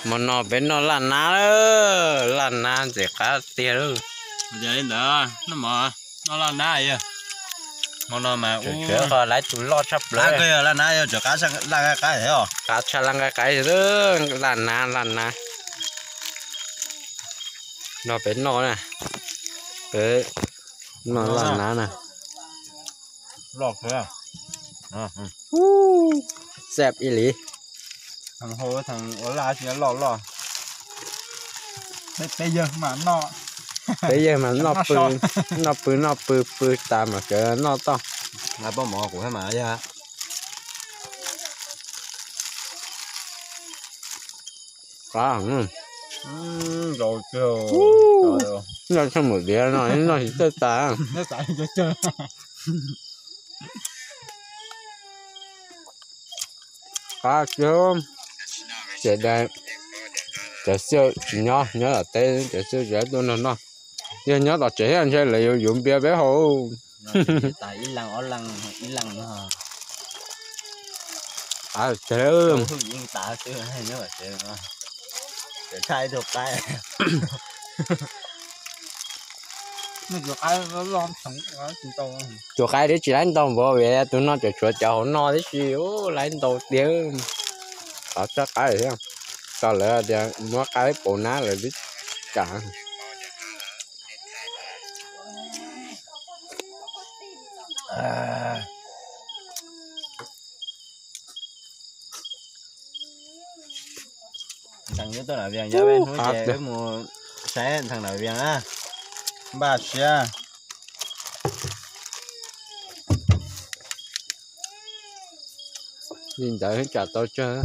Hmo no peb noj laj nab, laj nab ntxim qab tiag lauj. Yog li ntawd noj mov, noj laj nab, hmo no mas ua qhov lawv tus loj tshaj plaws. Laj nab yog laj nab yog tseem qab tshaj laj nqaij qab thiab os. Qab tshaj laj nqaij qab, laj nab, laj nab. No peb noj na, peb noj laj nab na. Loj, xab ib li. Ua laj tsis loj loj. Peb yawg mas noj pw, noj pw noj pw pw tas mas sawv noj toj. Poj mov kuv thiab mas yog. Qab, noj tsheej mus diav no noj tsis txawj tas. Qab tiag. Ces dai, cov xyaw tsis nyob, nyob tom teb, cov xyaw tsis tuaj nrog noj. Yog nyob tom tsev thiab ntshe lawv yuav yuav npias peb haus. Qab tiag. Tus qaib twb tsis laib ntau npaum vim tus no tseem tshuav cov hauv no tib si, laib ntau tiag. Qab tshaj qab thiab. Tau lawv tias muab qaib pauv nab lawv twb kam. Ntxhee tuaj Nam Vias, yog peb hnub ces peb mus saib ntxhee Nam Vias na. Npaj siab. Li ntawd tsam tau tsawg.